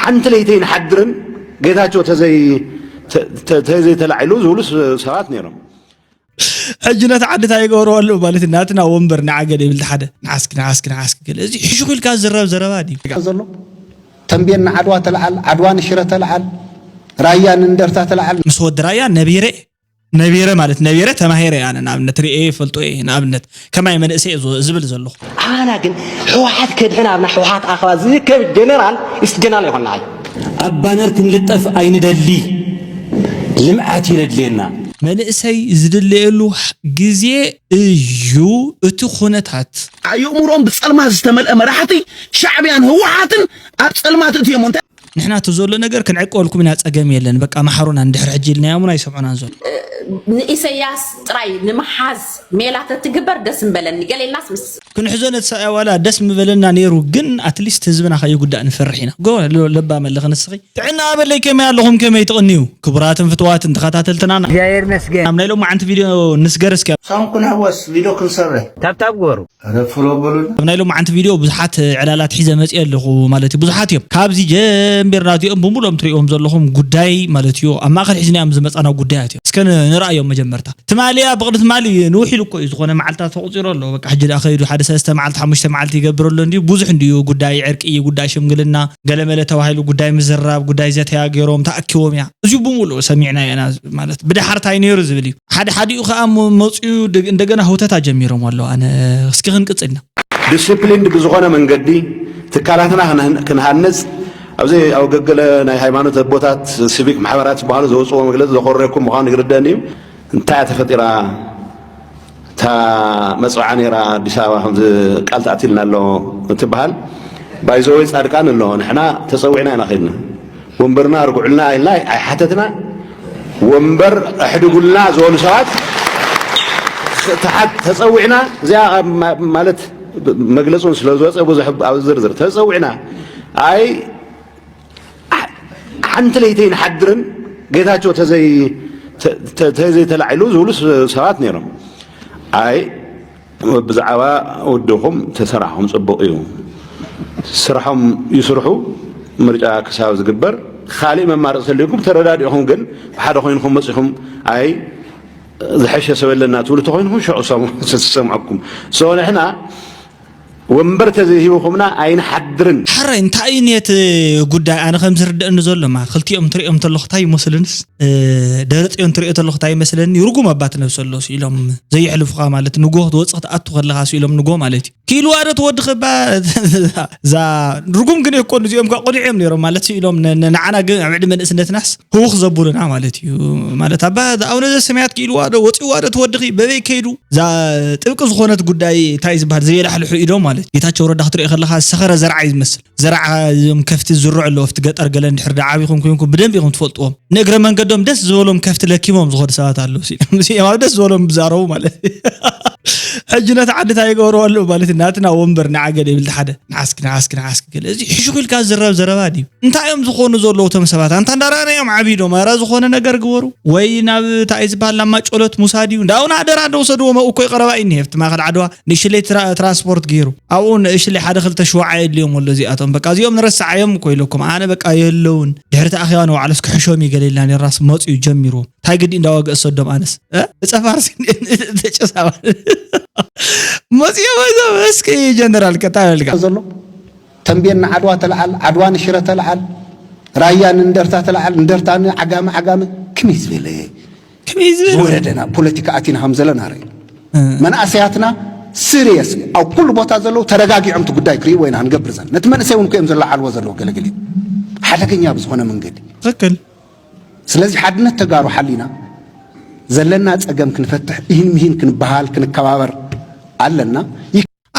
ሓንቲ ለይቲ ኣይንሓድርን ጌታቸው ተዘይ ተ- ተ- ተዘይተላዒሉ ዝብሉ ስ- ሰባት ነይሮም። ሕጂ ነቲ ዓዲ እንታይ ይገብርዎ ኣለዉ ማለት እዩ? ናትና ወንበር ንዓገ ይብል ሓደ ንዓስኪ ንዓስኪ ንዓስኪ ገለ እዚ ሕሹኽ ኢልካ ዝረብ ዘረባ ድዩ? ዘሎ ተንቤን ንዓድዋ ተለዓል፣ ዓድዋ ንሽረ ተለዓል፣ ራያ ንእንደርታ ተለዓል። ምስ ወዲ ራያ ነቢረ ነቢረ ማለት ነቢረ ተማሂረ ኣነ ንኣብነት ርኤ ፈልጦ እየ ንኣብነት ከማይ መንእሰይ እየ ዝ- ዝብል ዘለኹ። ኣና ግን ህወሓት ከድሕን ኣብና ህወሓት ኣኸባ ዝርከብ ጀነራል ኢስት ጀነራል ይኾና። ኣብ ባነር ክንልጠፍ ኣይንደሊ። ልምዓት እዩ ዘድልየና። መንእሰይ ዝድለየሉ ግዜ እዩ እቲ ኩነታት። ኣእምሮኦም ብፀልማት ዝተመልአ መራሕቲ ሻዕብያን ህወሓትን ኣብ ፀልማት እትዮም። እንታይ ንሕና እቲ ዘሎ ነገር ክንዕቀልኩም ኢና፣ ፀገም የለን፣ በቃ መሓሩና፣ እንድሕር ሕጂ ኢልናዮም እውን ኣይሰምዑናን ዘሎ። ንኢሰያስ ጥራይ ንምሓዝ ሜላ ተትግበር ደስ ምበለኒ። ገሌላስ ምስ ክንሕዞ ነቲ ሰብኣይ ዋላ ደስ ምበለና ነይሩ፣ ግን ኣትሊስት ህዝብና ከይጉዳእ ንፈርሕ ኢና። ጎ ለባ መለኽ ንስኺ ጥዕና ኣበለይ፣ ከመይ ኣለኹም? ከመይ ትቕንዩ? ክቡራትን ፍትዋትን ተኸታተልትና፣ እግዚኣብሔር ይመስገን። ኣብ ናይ ሎማዓንቲ ቪድዮ ንስገር እስኪ። ሳም ክንሕወስ ቪድዮ ክንሰርሕ። ታብታብ ግበሩ። ኣብ ናይ ሎማዓንቲ ቪድዮ ብዙሓት ዕላላት ሒዘ መፅየ ኣለኹ ማለት እዩ። ብዙሓት እዮም። ካብዚ ጀምቢርና እዚኦም ብምሉኦም ትሪእዎም ዘለኹም ጉዳይ ማለት እዩ። ኣብ ማእኸል ሒዝናዮም ዝመፃና ጉዳያት እዮም። እስከ ን- ንርኣዮም መጀመርታ። ትማሊ ኣብ ብቕዲ ትማሊ ንውሕ ኢሉ እኮ እዩ ዝኾነ መዓልታት ተቑፂሩ ኣሎ። በቃ ሕጂ ደኣ ከይዱ ሓደ ሰለስተ መዓልቲ ሓሙሽተ መዓልቲ ይገብር ኣሎ እንድዩ። ብዙሕ እንድዩ ጉዳይ ዕርቂ፣ ጉዳይ ሽምግልና፣ ገለመለ ተባሂሉ ጉዳይ ምዝራብ፣ ጉዳይ ዘተያ ገይሮም ተኣኪቦም እያ። እዚ ብምሉእ ሰሚዕና ኢና ማለት ብድሓር ታይ ነይሩ ዝብል እዩ። ሓደ ሓዲኡ ከዓ ሞ- መፅኡ ደግ- እንደገና ህውተታ ጀሚሮም ኣለዉ። ኣነ እስኪ ክንቅፅልና። ዲስፕሊንድ ብዝኾነ መንገዲ ትካላትና ክንህ- ክንሃንፅ ኣብዚ ኣብ ገገለ ናይ ሃይማኖት ኣቦታት ሲቪክ ማሕበራት ዝበሃሉ ዘውፅዎ መግለፂ ዘኮረኩም ምዃኑ ይርደን እዩ። እንታይ እያ ተፈጢራ እታ መፅውዓ ነይራ ኣዲስ ኣበባ ከምዚ ቃል ተኣትልና ኣሎ እንትበሃል ባይዘወይ ፃድቃን ኣሎ ንሕና ተፀዊዕና ኢና ከድና ወንበርና ኣርጉዕልና ኢልና ኣይሓተትና ወንበር ኣሕድጉልና ዝበሉ ሰባት ተሓት ተፀዊዕና እዚኣ ኣብ ማ- ማለት መግለፂውን ስለ ዝወፀ ብዙሕ ኣብ ዝርዝር ተፀዊዕና ኣይ ሓንቲ ለይቲ ኣይንሓድርን ጌታቸው ተዘይ ተ- ተ- ተዘይተላዒሉ ዝብሉ ስ- ሰባት ነይሮም ኣይ ብዛዕባ ውድኹም ተሰራሕኹም ፅቡቕ እዩ ስርሖም ይስርሑ ምርጫ ክሳብ ዝግበር ካሊእ መማረፂ ተልዩኩም ተረዳዲእኹም ግን ብሓደ ኮይንኩም መፂኹም ኣይ ዝሐሸ ሰብ ኣለና ትብሉ ተኮይንኩም ሽዑ ሰሙ- ዝሰምዐኩም so ንሕና ወንበር ተዘይሂብኹምና ኣይንሓድርን። ሓራይ እንታይ እዩ ነቲ ጉዳይ ኣነ ከም ዝርደአኒ ዘሎ ማ ክልቲኦም ትሪኦም ተለኹ እንታይ ይመስልንስ እ፣ ደረፅዮን ትሪኦ ተለኹ እንታይ ይመስለኒ ርጉም ኣባት ነብሲ ኣሎ ስኢሎም ዘየሕልፉኻ ማለት ንጎ ክትወፅእ ክትኣቱ ከለኻ ስኢሎም ንጎ ማለት እዩ ክኢልዋ ዶ ትወዲ ከባ እዛ ርጉም ግን እኮ ንዚኦም ካ ቆኒዖም ነይሮም ማለት ስኢሎም ን- ን- ንዓና ግን ኣብ ዕድመ ንእስነትናስ ህውኽ ዘቡሉና ማለት እዩ ማለት ኣባ ኣቡነ ዘሰማያት ክኢልዋ ዶ ወፂዋ ዶ ትወድኺ በበይ ከይዱ እዛ ጥብቂ ዝኾነት ጉዳይ እንታይ ዝበሃል ዘየላሕልሑ ኢዶም ማለት ጌታቸው ረዳ ክትሪኦ ከለካ ዝሰኸረ ዘርዓ እዩ ዝመስል ዘርዓ እዞም ከፍቲ ዝዝርዑ ኣለዉ ኣብቲ ገጠር ገለ እንድሕር ደኣ ዓቢኹም ኮንኩም ብደንቢ ኢኹም ትፈልጥዎም ንእግረ መንገዶም ደስ ዝበሎም ከፍቲ ለኪሞም ዝኸዱ ሰባት ኣለዉ ሲሎም ደስ ዝበሎም ዝዛረቡ ማለት ሕጂ ነቲ ዓዲ እንታይ ይገብርዎ ኣለዉ ማለት ናትና ወንበር ንዓገደ ይብል ሓደ ንዓስኪ ንዓስኪ ንዓስኪ ገለ እዚ ሕሹኽ ኢልካ ዝረብ ዘረባ ድዩ እንታይ እዮም ዝኾኑ ዘለዉ እቶም ሰባት ኣንታ እንዳረኣናዮም ዓቢዶም ኣረ ዝኾነ ነገር ግበሩ ወይ ናብ እንታይ ዝበሃል ናብ ማጮሎት ሙሳድ እዩ እንዳውና ኣደራ እንደወሰድዎም ኣብኡ እኮ ይቐረባ እዩ እኒሄ ኣብቲ ማእኸል ዓድዋ ንእሽለይ ትራንስፖርት ገይሩ ኣብኡ ንእሽለይ ሓደ ክልተ ሽውዓ የድልዮም ኣሎ እዚኣቶም በቃ እዚኦም ንረስዓዮም እኮ ኢለኩም ኣነ በቃ የለውን ድሕሪ እቲ ኣኼባ ንባዕሉስ ክሕሾም እዩ ገለ ኢልና ነርናስ መፅኡ ጀሚርዎም እንታይ ግዲ እንዳዋገእ ሰዶም ኣነስ እፀፋርሲ ተጨሳባ መፅኦም እዞም እስኪ ጀነራል ከታ በልካ ዘሎ ተንቤን ንዓድዋ ተለዓል፣ ዓድዋ ንሽረ ተለዓል፣ ራያ ንእንደርታ ተለዓል፣ እንደርታ ንዓጋመ ዓጋመ ክመይ ዝበለ ከመይ ዝበለ ዝወረደና ፖለቲካ ኣቲና ከም ዘለና ርኢ መናእሰያትና ስሪየስ ኣብ ኩሉ ቦታ ዘለዉ ተረጋጊዖም እቲ ጉዳይ ክርእይዎ ኢና ክንገብር ዘን ነቲ መንእሰይ እውን ኮዮም ዘለዓልዎ ዘለዉ ገለገለ ሓደገኛ ብዝኾነ መንገዲ ትክክል ስለዚ ሓድነት ተጋሩ ሓሊና ዘለና ፀገም ክንፈትሕ እሂን ምሂን ክንበሃል ክንከባበር ኣለና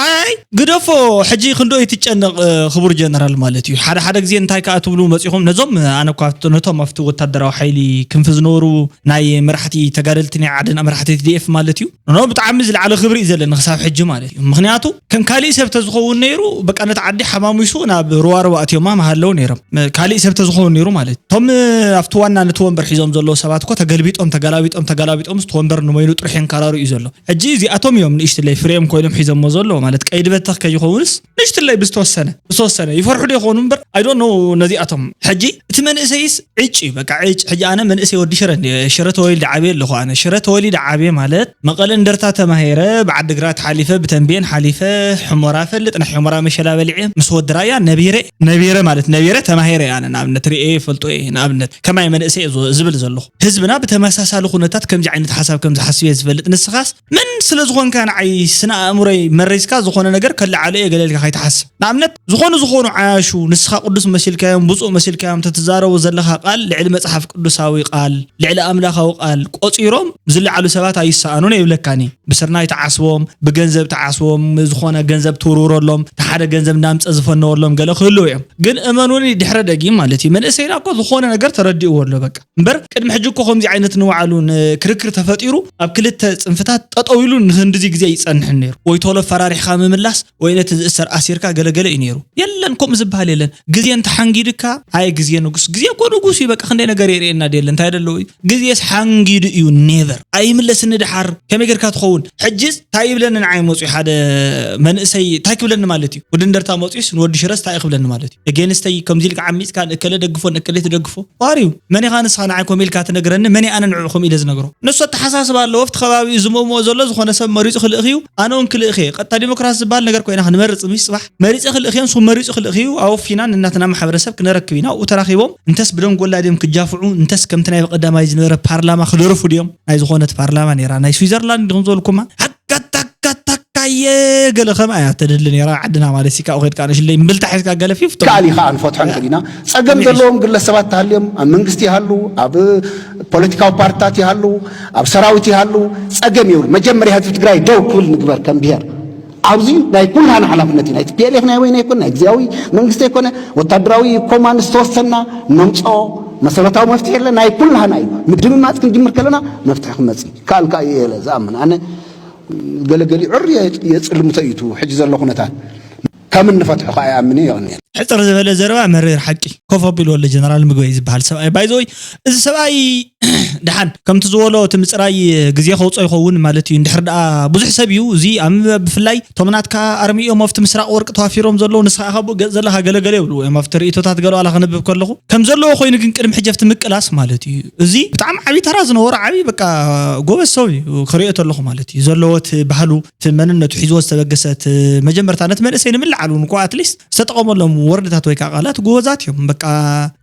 ኣይ ግደፎ ሕጂ ክንዶ ይትጨነቕ ክቡር ጀነራል ማለት እዩ ሓደ ሓደ ግዜ እንታይ ከዓ ትብሉ መፂኹም ነዞም ኣነ እኳ ነቶም ኣብቲ ወታደራዊ ሓይሊ ክንፊ ዝነበሩ ናይ መራሕቲ ተጋደልቲ ናይ ዓድና መራሕቲ ቲ ዲ ኤፍ ማለት እዩ ኖ ብጣዕሚ ዝለዓለ ክብሪ እዩ ዘለኒ ክሳብ ሕጂ ማለት እዩ ምክንያቱ ከም ካሊእ ሰብ ተዝኸውን ነይሩ በቃ ነቲ ዓዲ ሓማሚሱ ናብ ሩዋሩዋ ኣትዮማ ምሃለዉ ነይሮም ካሊእ ሰብ ተዝኸውን ነይሩ ማለት እዩ እቶም ኣብቲ ዋና ነቲ ወንበር ሒዞም ዘለዉ ሰባት እኮ ተገልቢጦም ተጋላቢጦም ተጋላቢጦም እቲ ወንበር ንመይኑ ጥርሑ የንከራሩ እዩ ዘሎ ሕጂ እዚኣቶም እዮም ንእሽትለይ ፍሬም ኮይኖም ሒዞሞ ዘሎ ማለት ከይድበተኽ ከይኸውንስ ንሽትለይ ብዝተወሰነ ብዝተወሰነ ይፈርሑ ዶ ይኾኑ እምበር፣ I don't know ነዚኣቶም። ሕጂ እቲ መንእሰይስ ዕጭ እዩ በቃ፣ ዕጭ። ሕጂ ኣነ መንእሰይ ወዲ ሽረ እንደ ሽረ ተወሊደ ዓብየ ኣለኹ። ኣነ ሽረ ተወሊደ ዓብየ ማለት መቐለ እንደርታ ተማሂረ፣ ብዓዲግራት ሓሊፈ፣ ብተንቤን ሓሊፈ፣ ሕሞራ ፈልጥ፣ ናይ ሕሞራ መሸላ በሊዐ፣ ምስ ወዲ ራያ ነቢረ ነቢረ ማለት ነቢረ ተማሂረ። ኣነ ንኣብነት ርእየ ይፈልጦ እየ። ንኣብነት ከማይ መንእሰይ እየ ዝ- ዝብል ዘለኹ። ህዝብና ብተመሳሳሊ ኩነታት ከምዚ ዓይነት ሓሳብ ከም ዝሓስብ እየ ዝፈልጥ። ንስኻስ መን ስለ ዝኾንካ ንዓይ ስነ ኣእምሮይ መረዝካ ዝኾነ ነገር ከለዓሎ እየ ገለ ኢልካ ከይትሓስብ። ንኣብነት ዝኾኑ ዝኾኑ ዓያሹ ንስኻ ቅዱስ መሲልካዮም ብፁዕ መሲልካዮም ተትዛረቡ ዘለኻ ቃል ልዕሊ መጽሓፍ ቅዱሳዊ ቃል ልዕሊ ኣምላኻዊ ቃል ቆጺሮም ዝለዓሉ ሰባት ኣይሰኣኑን እየ ይብለካኒ። ብስርናይ ተዓስቦም ብገንዘብ ተዓስቦም ዝኾነ ገንዘብ ትውርውረሎም ተሓደ ገንዘብ እንዳምፀ ዝፈነወሎም ገለ ክህልው እዮም። ግን እመኑኒ ድሕረ ደጊም ማለት እዩ መንእሰይና እኮ ዝኾነ ነገር ተረዲእዎ ኣሎ በቃ። እምበር ቅድሚ ሕጂ እኮ ከምዚ ዓይነት ንባዕሉ ንክርክር ተፈጢሩ ኣብ ክልተ ፅንፍታት ጠጠው ኢሉ ንክንድዚ ግዜ ይፀንሕን ነይሩ። ወይ ቶሎ ፈራሪሕካ ምምላስ ወይ ነቲ ዝእሰር ኣሲርካ ገለገለ እዩ ነይሩ። የለን ከምኡ ዝበሃል የለን። ግዜ እንተሓንጊድካ ኣይ ግዜ ንጉስ፣ ግዜ እኮ ንጉስ እዩ። በቃ ክንደይ ነገር የርእየና ድየለ እንታይ ደለዎ እዩ። ግዜስ ሓንጊዱ እዩ ኔቨር ኣይምለስን ንድሓር። ከመይ ጌርካ ትኸውን? ሕጅስ እንታይ ይብለኒ ንዓይ መፅኡ ሓደ መንእሰይ እንታይ ክብለኒ ማለት እዩ? ወዲ እንደርታ መፅኡስ ንወዲ ሽረስ እንታይ ክብለኒ ማለት እዩ? እጌንስተይ ከምዚ ኢልካ ዓሚፅካ ንእከለ ደግፎ ንእከለ ትደግፎ ዋር እዩ። መን ኢኻ ንስኻ ንዓይ ኮም ኢልካ ትነግረኒ? መን ኣነ ንዕኡ ኮም ኢለ ዝነግሮ? ንሱ ኣተሓሳስባ ኣለዎ ኣብቲ ከባቢኡ ዝምእምኦ ዘሎ ዝኾነ ሰብ መሪፁ ክልእኽ እዩ። ኣነ እውን ክልእኽ እየ። ቀጥታ ዲሞክራሲ ዝበሃል ነገር ኮይና ክንመርፅ ምሽ ፅባሕ መሪፀ ክልእኽ እየ ንሱ መሪፁ ክልእኽ እዩ። ኣወፊና ንናትና ማሕበረሰብ ክነረክብ ኢና ኣብኡ ተራኺቦም እንተስ ብደንጎላ ድዮም ክጃፍዑ እንተስ ከምቲ ናይ ብቐዳማይ ዝነበረ ፓርላማ ክደርፉ ድዮም? ናይ ዝኾነት ፓርላማ ነይራ ናይ ስዊዘርላንድ ድኹም ዝበልኩማ ሃካታካታካየ ገለ ከምኣ እያ ተደሊ ነይራ ዓድና ማለት ሲ ካብኡ ከድካ ንሽለይ ምብልታ ሒዝካ ገለ ፊፍቶ ይከኣል እዩ ከዓ ንፈትሖ ንኽእል ኢና። ፀገም ዘለዎም ግለሰባት ተሃልዮም ኣብ መንግስቲ ይሃሉ ኣብ ፖለቲካዊ ፓርትታት ይሃሉ ኣብ ሰራዊት ይሃሉ ፀገም የብሉ። መጀመርያ ህዝቢ ትግራይ ደው ክብል ንግበር ከም ብሄር። ኣብዚ ናይ ኩላህና ሓላፍነት እዩ። ናይ ቲ ፒ ኤል ኤፍ ናይ ወይነ ኣይኮን ናይ ግዜያዊ መንግስቲ ኣይኮነ ወታደራዊ ኮማንድ ዝተወሰና ነምፅኦ መሰረታዊ መፍትሒ የለ ናይ ኩላህና እዩ። ምድምማፅ ክንጅምር ከለና መፍትሒ ክመፅእ ይከኣል ከዓ እየ ኢለ ዝኣምን ኣነ። ገለገሊኡ ዕር የፅልምቶ እዩ እቲ ሕጂ ዘሎ ኩነታት ከም እንፈትሖ ከዓ ይኣምን እየ። የቐንየልና። ሕፅር ዝበለ ዘረባ መሪር ሓቂ ኮፍ ኣቢሉ ኣሎ ጀነራል ምግበይ ዝበሃል ሰብኣይ ባይዘወይ እዚ ሰብኣይ ደሓን ከምቲ ዝበሎ እቲ ምፅራይ ግዜ ከውፅኦ ይኸውን ማለት እዩ። እንድሕር ደኣ ብዙሕ ሰብ እዩ እዚ ኣብ ብፍላይ እቶም ናትካ ኣርሚ እዮም ኣብቲ ምስራቕ ወርቂ ተዋፊሮም ዘለዉ ንስኻ ኢኻ ብኡ ገፅ ዘለኻ ገለገለ ይብልዎ እዮም ኣብቲ ርእይቶታት ገለ ዋላ ከንብብ ከለኹ ከም ዘለዎ ኮይኑ ግን ቅድሚ ሕጂ ኣብቲ ምቅላስ ማለት እዩ። እዚ ብጣዕሚ ዓብዪ ተራ ዝነበሮ ዓብዪ በቃ ጎበዝ ሰብ እዩ ክሪኦ ተለኹ ማለት እዩ። ዘለዎ እቲ ባህሉ እቲ መንነቱ ሒዝዎ ዝተበገሰ እቲ መጀመርታ ነቲ መንእሰይ ንምልዓል እውን እኮ ኣትሊስት ዝተጠቐመሎም ወርድታት ወይ ከዓ ቃላት ጎበዛት እዮም። በቃ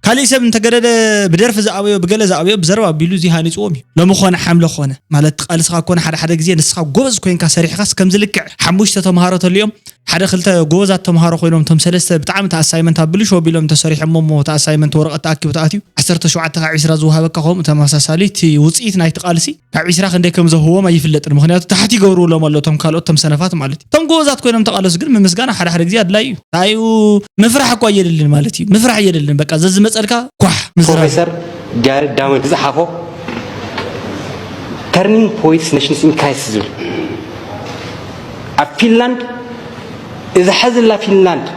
ካሊእ ሰብ እንተገደደ ብደርፊ ዝኣበዮ ብገለ ዝኣበዮ ብዘረባ ኣቢሉ እዚ ሃኒፅዎም እዩ። ሎሚ ኮነ ሓምለ ኮነ ማለት ቃልስኻ ኮነ ሓደ ሓደ ግዜ ንስኻ ጎበዝ ኮይንካ ሰሪሕኻስ ከምዚ ልክዕ ሓሙሽተ ተምሃሮ ተልዮም ሓደ ክልተ ጎበዛት ተምሃሮ ኮይኖም እቶም ሰለስተ ብጣዕሚ እቲ ኣሳይመንት ኣብ ብልሹ ኣቢሎም እንተሰሪሖሞ እሞ እቲ ኣሳይመንት ወረቐት ተኣኪቡ ተኣትዩ ዓሰርተ ሸውዓተ ካብ ዕስራ ዝወሃበካ ከምኡ ተመሳሳሊ እቲ ውፅኢት ናይቲ ቃልሲ ካብ ዕስራ ክንደይ ከም ዘህዎም ኣይፍለጥን። ምኽንያቱ ታሕቲ ይገብርውሎም ኣሎ እቶም ካልኦት እቶም ሰነፋት ማለት እዩ። እቶም ጎበዛት ኮይኖም ተቓለሱ ግን ምምስጋን ሓደ ሓደ ግዜ ኣድላይ እዩ። ታዩ ምፍራሕ እኳ የድልን ማለት እዩ። ምፍራሕ የድልን በቃ ዘዝመፀልካ ኳሕ ምስራ ፕሮፌሰር ጋሪ ዳመን ዝፀሓፎ Turning Points Nations in Crisis ዝብል ኣብ ፊንላንድ እዛ ሐዚ ዘላ ፊንላንድ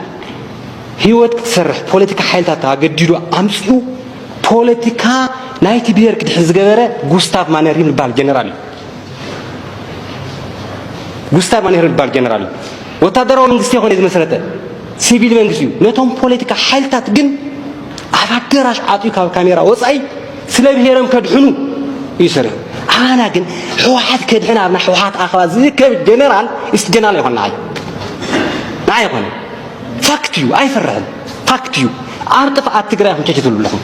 ህይወት ክትሰርሕ ፖለቲካ ሓይልታት ኣገዲዱ ኣምፂኡ ፖለቲካ ናይቲ ብሄር ክድሕን ዝገበረ ጉስታቭ ማነርሂም ዝበሃል ጀነራል እዩ። ጉስታቭ ማነርሂም ዝበሃል ጀነራል እዩ። ወታደራዊ መንግስቲ ኣይኮነ ዝመስረተ ሲቪል መንግስቲ እዩ። ነቶም ፖለቲካ ሓይልታት ግን ኣብ ኣደራሽ ዓፅዩ ካብ ካሜራ ወፃኢ ስለ ብሄሮም ከድሕኑ እዩ ሰሪሑ። ኣባና ግን ህወሓት ከድሕን ኣብና ህወሓት ኣኸባ ዝእከብ ጀነራል ኢስት ጀነራል ኣይኮን ንዓይ ንዓይ ኣይኮነ ፋክት እዩ ኣይፈርሕን ፋክት እዩ። ኣብ ጥፍኣት ትግራይ ኢኹም ቸቸ ትብሉ ኣለኹም።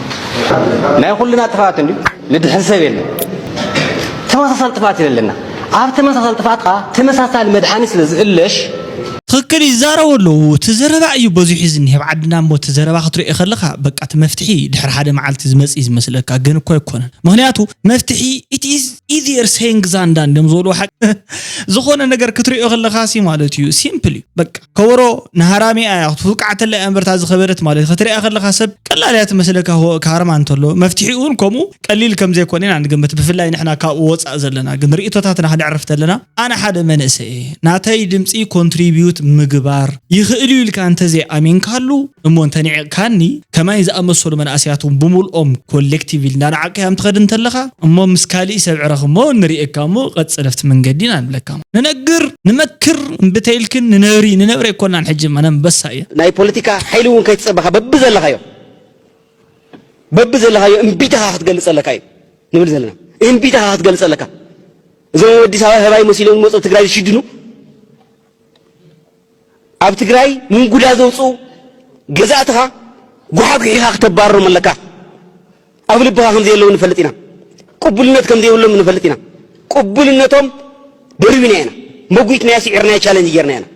ናይ ኩልና ጥፍኣት እንዲ ንድሕን ሰብ የለን። ተመሳሳሊ ጥፍኣት የለና። ኣብ ተመሳሳሊ ጥፍኣት ከዓ ተመሳሳሊ መድሓኒ ስለ ዝእለሽ ትኽክል ይዛረቡ ኣለዉ። እቲ ዘረባ እዩ በዚሑ ዝኒሀ ኣብ ዓድና እሞ እቲ ዘረባ ክትሪኦ ከለኻ በቃ እቲ መፍትሒ ድሕሪ ሓደ መዓልቲ ዝመፅእ እዩ ዝመስለካ ግን እኮ ኣይኮነን። ምኽንያቱ መፍትሒ it is easier saying than done እዮም ዝበልዎ ሓቂ ዝኾነ ነገር ክትሪኦ ከለኻ ሲ ማለት እዩ ሲምፕል እዩ በቃ ከበሮ ንሃራሚ ኣያ ክትውቃዕ ተላ እያ እምበርታ ዝኸበደት ማለት እዩ። ክትሪኣ ከለኻ ሰብ ቀላል እያ ትመስለካ ካርማ እንተሎ መፍትሒኡ እውን ከምኡ ቀሊል ከም ዘይኮነ ኢና ንግምት ብፍላይ ንሕና ካብኡ ወፃእ ዘለና ግን ርእቶታትና ክነዕርፍ ተለና ኣነ ሓደ መንእሰይ እየ ናተይ ድምፂ ኮንትሪቢዩት ምግባር ይኽእል እዩ ኢልካ እንተዘይኣሚንካሉ፣ እሞ እንተኒዕቕካኒ፣ ከማይ ዝኣመሰሉ መናእሰያት እውን ብምልኦም ኮሌክቲቭ ኢል እንዳነዓቕካዮም ትኸድ እንተለኻ፣ እሞ ምስ ካሊእ ሰብ ዕረኽ እሞ ንርእየካ እሞ ቀጽል ኣብቲ መንገዲ ኢና ንብለካ። ንነግር ንመክር እምብተ ኢልክን ንነብሪ ንነብሪ ኣይኮናን። ሕጂ ኣነ ኣንበሳ እየ። ናይ ፖለቲካ ሓይሊ እውን ከይትጸበኻ በብዘለኻዮ በብዘለኻዮ እምቢታኻ ክትገልጽ ኣለካ እዩ ንብል ዘለና። እምቢታኻ ክትገልጽ ኣለካ። እዞም ኣብ ኣዲስ ኣበባ ህባይ መሲሎም ዝመጹ ኣብ ትግራይ ዝሽድኑ፣ ኣብ ትግራይ ምንጉዳ ዘውፅኡ ገዛእትኻ ጓሓጉሒኻ ክተባረሮም ኣለካ። ኣብ ልብኻ ከም ዘየለዉ ንፈልጥ ኢና። ቅቡልነት ከም ዘይብሎም ንፈልጥ ኢና። ቅቡልነቶም ደሪብና ኢና። መጒትናዮ፣ ስዒርናዮ፣ ቻለንጅ ጌርና ኢና።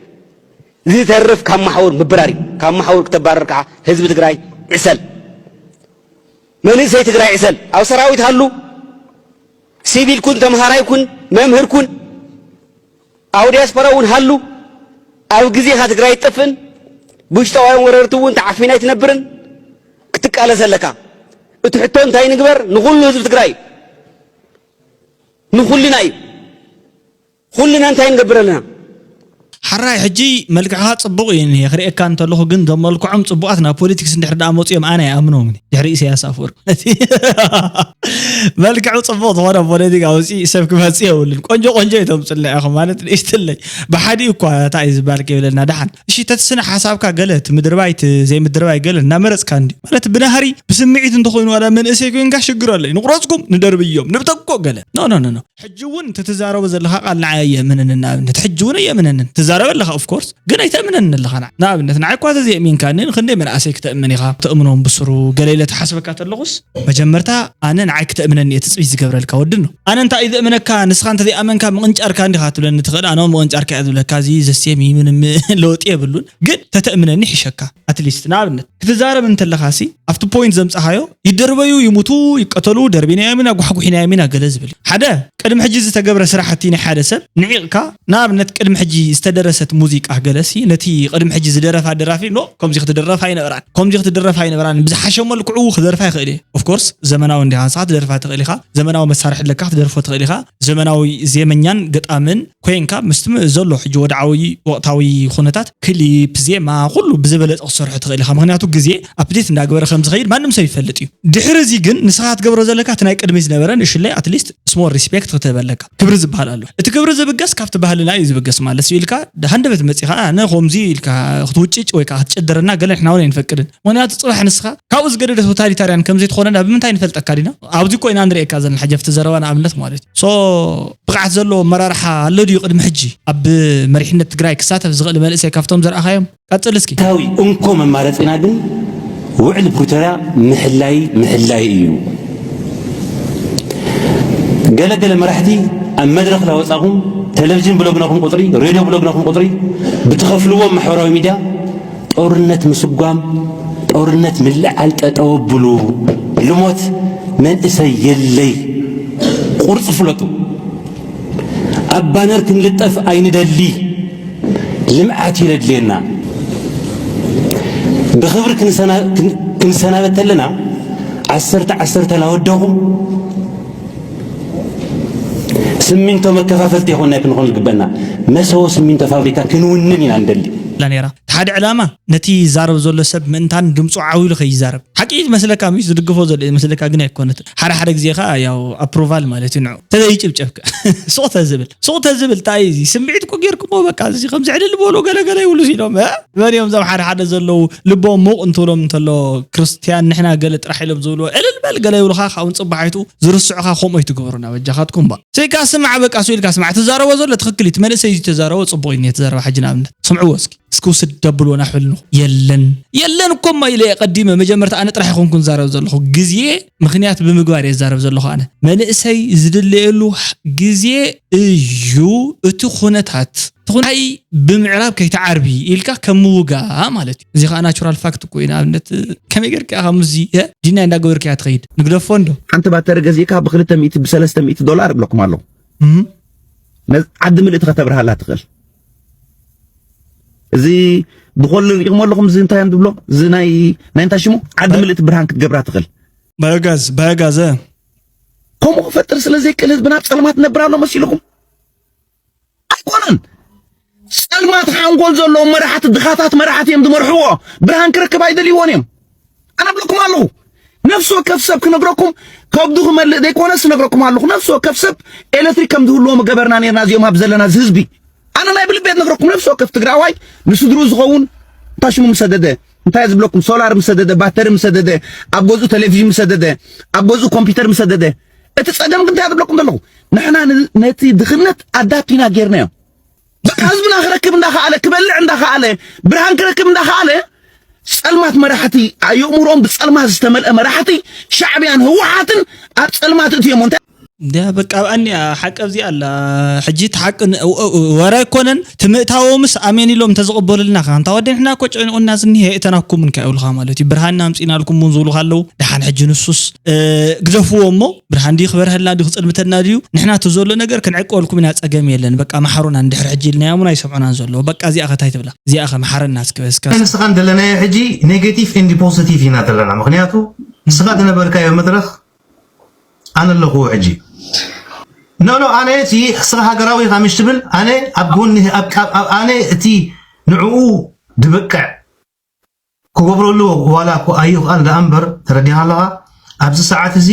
ዝተርፍ ካብ መሓውር ምብራር እዩ። ካብ መሓውር ክተባረር ከዓ ህዝቢ ትግራይ ዕሰል። መንእሰይ ትግራይ ዕሰል። ኣብ ሰራዊት ሃሉ፣ ሲቪል ኩን፣ ተምሃራይ ኩን፣ መምህር ኩን፣ ኣብ ዲያስፖራ እውን ሃሉ። ኣብ ግዜኻ ትግራይ ይጠፍእን ብውሽጣውያን ወረርቲ እውን ተዓፊና ኣይትነብርን። ክትቃለስ ኣለካ። እቲ ሕቶ እንታይ ንግበር? ንኹሉ ህዝቢ ትግራይ፣ ንኹልና እዩ። ኩልና እንታይ ንገብር ኣለና? ሓራይ ሕጂ መልክዕኻ ጽቡቕ እዩ እኒሄ፣ ክርእየካ እንተለኹ፣ ግን እዞም መልክዖም ጽቡቓት ናብ ፖለቲክስ እንድሕር ደኣ መጽኡ እዮም፣ ኣነ ኣይኣምኖምን ድሕሪ ኢሳያስ ኣፈወርቂ። ማለት፣ መልክዑ ጽቡቕ ዝኾነ ፖለቲካ ውፅኢ ሰብ ክመጽእ የብሉን። ቆንጆ ቆንጆ እቶም ጽልዒኹም ማለት ንእሽትለይ ብሓዲኡ እኳ እንታይ እዩ ዝበሃል ከይብለና ደሓን። እሺ፣ ተትስነ ሓሳብካ ገለ እቲ ምድርባይ እቲ ዘይምድርባይ ገለ እናመረጽካ እንዲ ማለት ብናህሪ ብስምዒት እንተኾይኑ ዋላ መንእሰይ ኮይንካ ሽግር ኣለይ ንቁረጽኩም ንደርብዮም ንብተኮ ገለ ኖ ኖ ኖ ኖ። ሕጂ እውን እቲ ትዛረቦ ዘለኻ ቃል ንዓይ ኣየእምነንን። ንኣብነት ሕጂ እውን ኣየእምነንን። ትዛረብ ኣለኻ ኦፍ ኮርስ፣ ግን ኣይተእምነንን ኣለኻ። ንዓ-፣ ንኣብነት ንዓይ እኳ ተዘየእሚንካኒ ንክንደይ መናእሰይ ክተእምን ኢኻ? ተእምኖም ብስሩ ገለ ኢለ ተሓስበካ ተለኹስ፣ መጀመርታ ኣነ ንዓይ ክተእምነኒ እየ ትጽቢት ዝገብረልካ ወዲ ነው። ኣነ እንታይ እዩ ዘእምነካ? ንስኻ እንተዘይኣመንካ ምቕንጫርካ እንዲኻ ትብለኒ ትኽእል፣ ኣነ እውን ምቕንጫርካ እየ ዝብለካ። እዚ ዘሴም እዩ፣ ምንም ለውጢ የብሉን። ግን ተተእምነኒ ይሕሸካ። ኣትሊስት ንኣብነት ክትዛረብ እንተለኻሲ ኣብቲ ፖይንት ዘምጻኻዮ ይደርበዩ፣ ይሙቱ፣ ይቀተሉ፣ ደርቢናዮም ኢና፣ ጓሕጉሒናዮም ኢና ገለ ዝብል እዩ። ሓደ ቅድሚ ሕጂ ዝተገብረ ስራሕቲ ናይ ሓደ ሰብ ንዒቕካ፣ ንኣብነት ቅድሚ ሕጂ ዝተደረሰት ሙዚቃ ገለሲ ነቲ ቅድሚ ሕጂ ዝደረፋ ደራፊ ኖ ከምዚ ክትድረፍ ኣይነበራን፣ ከምዚ ክትድረፍ ኣይነበራን፣ ብዝሓሸ መልክዑ ክደርፋ ይኽእል እየ። ኦፍኮርስ ዘመናዊ እንዲኻ ንስኻ ትደርፋ ትኽእል ኢኻ፣ ዘመናዊ መሳርሒ ኣለካ ክትደርፎ ትኽእል ኢኻ፣ ዘመናዊ ዜመኛን ገጣምን ኮይንካ ምስቲ ም-፣ ዘሎ ሕጂ ወድዓዊ ወቕታዊ ኩነታት ክሊፕ፣ ዜማ፣ ኩሉ ብዝበለጸ ክትሰርሖ ትኽእል ኢኻ። ምኽንያቱ ግዜ ኣፕዴት እንዳገበረ ከም ዝኸይድ ማንም ሰብ ይፈልጥ እዩ። ድሕሪ እዚ ግን ንስኻ ክትገብሮ ዘለካ እቲ ናይ ቅድሚ ዝነበረ ንእሽለይ ኣትሊስት ስሞል ሪስፔክት ክትህብ ኣለካ። ክብሪ ዝበሃል ኣሎ። እቲ ክብሪ ዝብገስ ካብቲ ባህልና እዩ ዝብገስ ማለት እዩ ኢልካ ሃንደበት መጺኻ ኣነ ከምዚ ኢልካ ክትውጭጭ ወይ ከዓ ክትጭድረና ገለ ንሕና እውን ኣይንፈቅድን። ምኽንያቱ ጽባሕ ንስኻ ካብኡ ዝገደደ ቶታሊታርያን ከም ዘይትኾነና ብምንታይ ንፈልጠካ ዲና? ኣብዚ እኮ ኢና ንርእየካ ዘለና ሕጂ ኣብቲ ዘረባ ንኣብነት ማለት እዩ። ሶ ብቕዓት ዘለዎ ኣመራርሓ ኣሎ ድዩ ቅድሚ ሕጂ ኣብ መሪሕነት ትግራይ ክሳተፍ ዝኽእል መንእሰይ ካብቶም ዘርኣኻዮም? ቀጽል እስኪ። ታዊ እንኮ መማረፂና ግን ውዕል ፕሪቶርያ ምሕላይ ምሕላይ እዩ። ገለገለ መራሕቲ ኣብ መድረኽ ላወፃኹም ቴሌቪዥን ብሎግናኹም ቁፅሪ፣ ሬድዮ ብሎግናኹም ቁፅሪ ብትኸፍልዎም ማሕበራዊ ሚድያ ጦርነት ምስጓም፣ ጦርነት ምልዓል ጠጠው ብሉ። ልሞት መንእሰይ የለይ። ቁርፂ ፍለጡ። ኣብ ባነር ክንልጠፍ ኣይንደሊ። ልምዓት እዩ ዘድልየና። ብኽብሪ ክንሰና-፣ ክን-፣ ክንሰናበት ተለና ዓሰርተ ዓሰርተ ላወደኹም ስሚንቶ መከፋፈልቲ የኾና ክንኾን ዝግበና። መሰቦ ስሚንቶ ፋብሪካ ክንውንን ኢና ንደሊ። ላ ነይራ። እቲ ሓደ ዕላማ ነቲ ይዛረብ ዘሎ ሰብ ምእንታን ድምፁ ዓው ኢሉ ከይዛረብ። ሓቂ መስለካ ምሽ ዝድግፎ ዘሎ መስለካ ግን ኣይኮነትን። ሓደ ሓደ ግዜ ኸዓ ያው ኣፕሩቫል ማለት እዩ ንዑ። ተዘይጭብጨብካ። ሱቕ ተዝብል። ሱቕ ተዝብል። እንታይ እዚ ስምዒት እኮ ጌርኩሞ በቃ እዚ ከምዚ ዕልል በሉ ገለ ገለ ይብሉ ኢሎም። እ? መን እዮም እዞም ሓደ ሓደ ዘለዉ ልቦም ሙቕ እንትብሎም እንተሎ ክርስትያን ንሕና ገለ ጥራሕ ኢሎም ዝብልዎ ዕልል በል ገለ ይብሉኻ ካብኡ ንጽባሒቱ ዝርስዑኻ ከምኡ ኣይትግበሩና በጃኻትኩም ባ። ሰይካ ስማዕ በቃ ሱ ኢልካ ስማዕ። ትዛረቦ ዘሎ ትኽክል እዩ። እቲ መንእሰይ እዚ ተዛረቦ ጽቡቕ እዩ። እኔ ተዛረባ ሕጂ ንኣብነት ስምዕዎ እስኪ። እስኪ ውስድ ደብልዎ ናብ ሕልንኹ። የለን። የለን እኮ እማ ኢለ እየ ቀዲመ። መጀመርታ ኣነ ጥራሕ ኣይኮንኩን ዛረብ ዘለኹ። ግዜ ምኽንያት ብምግባር እየ ዛረብ ዘለኹ ኣነ። መንእሰይ ዝድለየሉ ግዜ እዩ እቲ ኩነታት። ትኹን ኣይ ብምዕራብ ከይትዓርቢ ኢልካ ከም ምውጋእ ማለት እዩ። እዚ ኸዓ ናቹራል ፋክት እኮ እዩ። ንኣብነት ከመይ ጌርካ ኢኻ ምስዚ፣ እ፣ ዲናይ እንዳገበርካያ ትኸይድ? ንግደፎ እንዶ። ሓንቲ ባተሪ ገዚእካ ብክልተ ሚእቲ ብሰለስተ ሚእቲ ዶላር እብለኩም ኣለኹ። እም። ነዚ ዓዲ ምልእቲ ከተብርሃላ ትኽእል። እዚ ብኾሉ ርኢኹም ኣለኹም፣ እዚ እንታይ እዮም ዝብሎ? እዚ ናይ፣ ናይ እንታይ ሽሙ? ዓዲ ምልእቲ ብርሃን ክትገብራ ትኽእል። ባዮጋዝ፣ ባዮጋዝ፣ እ። ከምኡ ክፈጥር ስለ ዘይክእል ህዝብና ኣብ ጸልማት ነብር ኣሎ መሲልኩም? ኣይኮነን። ጸልማት ሓንጎል ዘለዎም መራሕቲ፣ ድኻታት መራሕቲ እዮም ዝመርሕዎ። ብርሃን ክረክብ ኣይደልይዎን እዮም። ኣነ እብለኩም ኣለኹ፣ ነፍሲ ወከፍ ሰብ ክነግረኩም፣ ከብዱ ክመልእ ዘይኮነስ እነግረኩም ኣለኹ። ነፍሲ ወከፍ ሰብ ኤሌክትሪክ ከም ዝህልዎ ምገበርና ነርና፣ እዚኦም ኣብ ዘለና እዚ ህዝቢ። ኣነ ናይ ብልቤት ነግረኩም፣ ነፍሲ ወከፍ ትግራዋይ ንስድርኡ ዝኸውን እንታይ ሽሙ ምሰደደ፣ እንታይ ዝብለኩም፣ ሶላር ምሰደደ፣ ባተሪ ምሰደደ፣ ኣብ ገዝኡ ቴሌቪዥን ምሰደደ፣ ኣብ ገዝኡ ኮምፒውተር ምሰደደ። እቲ ጸገም ግን እንታይ ዝብለኩም ዘለኹ፣ ንሕና ን-፣ ነቲ ድኽነት ኣዳፕት ኢና ጌርናዮ። በቃ ህዝብና ክረክብ እንዳኸኣለ፣ ክበልዕ እንዳኸኣለ፣ ብርሃን ክረክብ እንዳኸኣለ፣ ጸልማት መራሕቲ፣ ኣእምሮኦም ብጸልማት ዝተመልአ መራሕቲ ሻዕብያን ህወሓትን ኣብ ጸልማት እትዮም። እንታይ እንዲያ በቃ ኣብኣኒያ ሓቂ ኣብዚኣ ኣላ። ሕጂ እቲ ሓቂ ን-፣ እ-፣ እ-፣ ወረ ኣይኮነን፣ ትምእታዎምስ ኣሜን ኢሎም እንተዝቕበሉልና ከ? ኣንታ ወዲ ንሕና እኮ ጨኒቑና ዝኒሀ እተናኩምን ከ ይብሉኻ ማለት እዩ። ብርሃንና ኣምጺእናልኩም እውን ዝብሉኻ ኣለዉ። ደሓን ሕጂ ንሱስ፣ እ፣ ግደፍዎ እሞ፣ ብርሃን ድዩ ክበርሀልና ድዩ ክጽልምተና ድዩ? ንሕና እቲ ዘሎ ነገር ክንዕቀበልኩም ኢና፣ ጸገም የለን። በቃ መሓሩና፣ እንድሕር ሕጂ ኢልናዮም እውን ኣይሰምዑናን ዘለዉ። በቃ እዚኣ ከ እንታይ ትብላ? እዚኣ ከ መሓረና እስከ፣ እስከ። ንስኻን ዘለናዮ ሕጂ ኔጌቲቭ ኤንድ ፖዚቲቭ ኢና ዘለና። ምኽንያቱ ንስኻ ዝነበርካዮ መድረኽ ኣነ ኣለኹ ሕጂ። ኖ፣ ኖ፣ ኣነ እቲ ንስኻ ሃገራዊ ኢኻ ምሽ ትብል፣ ኣነ ኣብ ጎኒ፣ ኣብ፣ ኣብ፣ ኣብ፣ ኣነ እቲ ንዕኡ ድበቅዕ ክገብረሉ ዋላ እኮ ኣይኽኣል ደኣ እምበር፣ ተረዲኻ ኣለኻ? ኣብዚ ሰዓት እዚ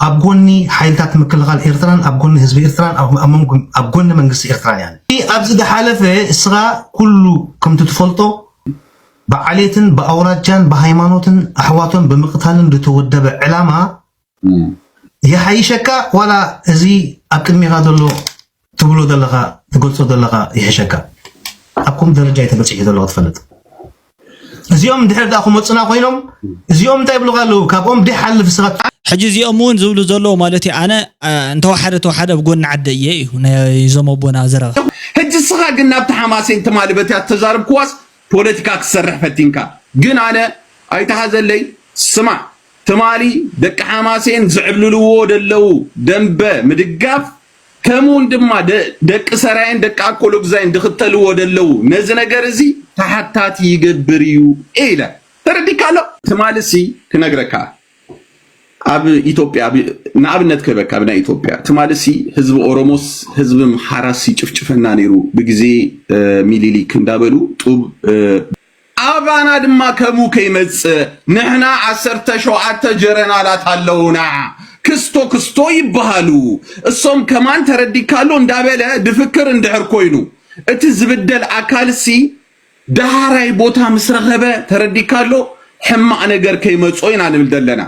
ኣብ ጎኒ ሓይልታት ምክልኻል ኤርትራን ኣብ ጎኒ ህዝቢ ኤርትራን ኣብ፣ ኣብ መንጎ፣ ኣብ ጎኒ መንግስቲ ኤርትራን እያ። ኣብዚ ዝሓለፈ እስኻ ኩሉ ከምቲ ትፈልጦ ብዓሌትን ብኣውራጃን ብሃይማኖትን ኣሕዋቶም ብምቕታልን ዝተወደበ ዕላማ እም። ይሓይሸካ ዋላ እዚ ኣብ ቅድሚኻ ዘሎ ትብሎ ዘለኻ፣ ትገልጾ ዘለኻ ይሕሸካ? ኣብ ከምኡ ደረጃ እዩ ተበጺሑ ዘሎ ክትፈልጥ። እዚኦም እንድሕር ደኣ ክመጹና ኮይኖም፣ እዚኦም እንታይ ይብሉኻ ኣለዉ? ካብኦም ደይሓልፍ ስኻ። ሕጂ እዚኦም እውን ዝብሉ ዘለዉ ማለት እዩ፣ ኣነ፣ እ፣ እንተወሓደ ተወሓደ ኣብ ጎኒ ዓደ እየ እዩ ናይ እዞም ኣቦና ዘረባ። ሕጂ እስኻ ግን ናብቲ ሓማሴን ትማሊ በትያ እተዛረብክዋስ ፖለቲካ ክትሰርሕ ፈቲንካ። ግን ኣነ ኣይትሓዘለይ፣ ስማዕ፣ ትማሊ ደቂ ሓማሴን ዝዕብልልዎ ደለዉ ደንበ ምድጋፍ፣ ከምኡውን ድማ ደ-፣ ደቂ ሰራየን ደቂ ኣኮሎጉዛይን ዝኽተልዎ ደለዉ ነዚ ነገር እዚ ተሓታቲ ይገብር እዩ ኢለ። ተረዲካ ኣሎ? ትማልሲ ክነግረካ፣ ኣብ ኢትዮጵያ፣ ኣብ፣ ንኣብነት ክህበካ፣ ኣብ ናይ ኢትዮጵያ፣ ትማልሲ ህዝቢ ኦሮሞስ ህዝቢ ኣምሓራስ ይጭፍጭፈና ነይሩ ብግዜ፣ እ፣ ሚሊሊክ እንዳበሉ ጡብ፣ እ፣ ኣባና ድማ ከምኡ ከይመጽእ፣ ንሕና ዓሰርተ ሸውዓተ ጀረናላት ኣለዉና። ክስቶ ክስቶ ይበሃሉ። እሶም ከማን ተረዲካ ኣሎ እንዳበለ ድፍክር እንድሕር ኮይኑ፣ እቲ ዝብደል ኣካልሲ ዳሃራይ ቦታ ምስ ረኸበ ተረዲካ ኣሎ፣ ሕማቕ ነገር ከይመጾ ኢና ንብል ዘለና።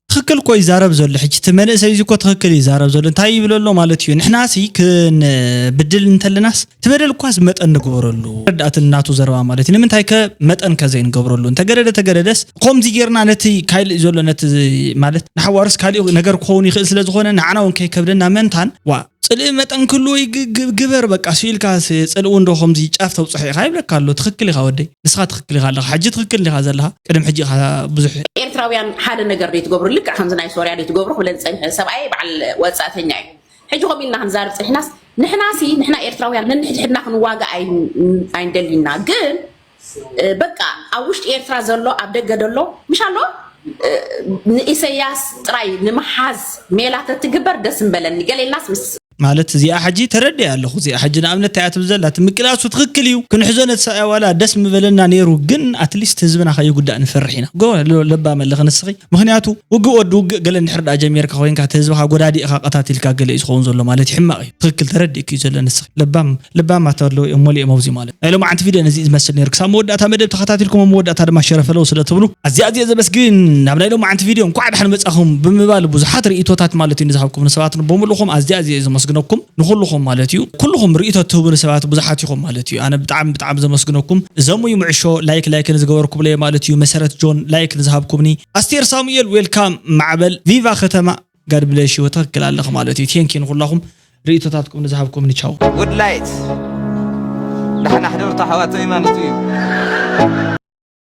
ትኽክል እኮ ይዛረብ ዘሎ። ሕጂ እቲ መንእሰይ እዚ እኮ ትኽክል ይዛረብ ዘሎ። እንታይ ይብል ኣሎ ማለት እዩ? ንሕናሲ ክንብድል እንተለናስ እቲ በደል እኳስ መጠን ንግበረሉ። ረዳእትን ናቱ ዘረባ ማለት እዩ። ንምንታይ ከ መጠን ከ ዘይንገብረሉ? እንተገደደ ተገደደስ፣ ከምዚ ጌርና ነቲ ካይልእ ዘሎ ነቲ ዝ-፣ ማለት ንሓዋሩስ ካሊእ ነገር ክኸውን ይኽእል ስለ ዝኾነ፣ ንዓና እውን ከይከብደና መእንታን፣ ዋ፣ ጽልኢ መጠን ክህልዎ ይግ-፣ ግ-፣ ግበር በቃ፣ ስኢልካ ስ-፣ ጽልኢ እውን ዶ ከምዚ ጫፍ ተብጽሖ ኢኻ ይብለካ ኣሎ። ትኽክል ኢኻ ወደይ። ንስኻ ትኽክል ኢኻ ኣለኻ። ሕጂ ትኽክል ኢኻ ዘለኻ። ቅድም ሕጂ ኢኻ ብዙሕ ኤርትራውያን ሓደ ነገር ዶ ትገብሩ? ልክዕ ከምዚ ናይ ሶርያ ዶ ትገብሩ? ክብለኒ ጸኒሑ። ሰብኣይ በዓል ወጻእተኛ እዩ። ሕጂ ከምኡ ኢልና ክንዛረብ ጸኒሕናስ፣ ንሕናሲ፣ ንሕና ኤርትራውያን ነንሕድሕድና ክንዋጋእ ኣይ-፣ ኣይንደሊና። ግን፣ እ፣ በቃ፣ ኣብ ውሽጢ ኤርትራ ዘሎ፣ ኣብ ደገ ዘሎ፣ ምሽ ኣሎ፣ እ፣ ንኢሰያስ ጥራይ ንምሓዝ ሜላ ተትግበር ደስ ምበለኒ። ገለ ኢልናስ ምስ ማለት እዚኣ ሕጂ ተረዲኣ ኣለኹ። እዚኣ ሕጂ ንኣብነት እንታይ እያ ትብል ዘላ? እቲ ምቅላሱ ትኽክል እዩ። ክንሕዞ ነቲ ሰብኣይ ዋላ ደስ ምበለና ነይሩ፣ ግን ኣትሊስት ህዝብና ከይጉዳእ ንፈርሕ ኢና። ጎ-፣ ለ-፣ ለባም ኣለኺ ንስኺ። ምኽንያቱ ውግእ ወዲ ውግእ ገለ እንድሕር ደኣ ጀሚርካ ኮይንካ፣ እቲ ህዝብኻ ጎዳዲእኻ ቀታቲልካ ገለ እዩ ዝኸውን ዘሎ ማለት እዩ። ሕማቕ እዩ። ትኽክል ተረዲእኪ እዩ ዘሎ ንስኺ። ለባም፣ ለባማት ኣለዉ እዮም መሊኦም ኣብዚ ማለት። ናይ ሎማዓንቲ ቪድዮ ነዚ ዝመስል ነይሩ። ክሳብ መወዳእታ መደብ ተኸታቲልኩም፣ ኣብ መወዳእታ ድማ ሸረ ፈለው ስለ ትብሉ ኣዝየ ኣዝየ ዘመስግን። ናብ ናይ ሎማዓንቲ ቪድዮ እንኳዕ ደሓን መጻኹም ብምባል ብዙሓት ርእይቶታት ማለት እዩ ንዝሃብኩም ንሰባት ብምልኹም ኣዝየ ኣዝየ እየ ዘመስግነኩም። ንኹልኹም ማለት እዩ። ኩልኹም ርእይቶ ትህቡኒ ሰባት ብዙሓት ኢኹም ማለት እዩ። ኣነ ብጣዕሚ ብጣዕሚ ዘመስግነኩም። ዘሙ ይምዕሾ ላይክ ላይክ ንዝገበርኩምለይ ማለት እዩ። መሰረት ጆን ላይክ ንዝሃብኩምኒ። ኣስቴር ሳሙኤል ዌልካም። ማዕበል ቪቫ ከተማ ጋድ ብለሽ ዩ። ትኽክል ኣለኽ ማለት እዩ። ቴንኪ ንኹላኹም ርእይቶታትኩም ንዝሃብኩምኒ። ቻው። ጉድ ላይት ዳሕና ሕደርቱ ኣሕዋተይ ማለት እዩ።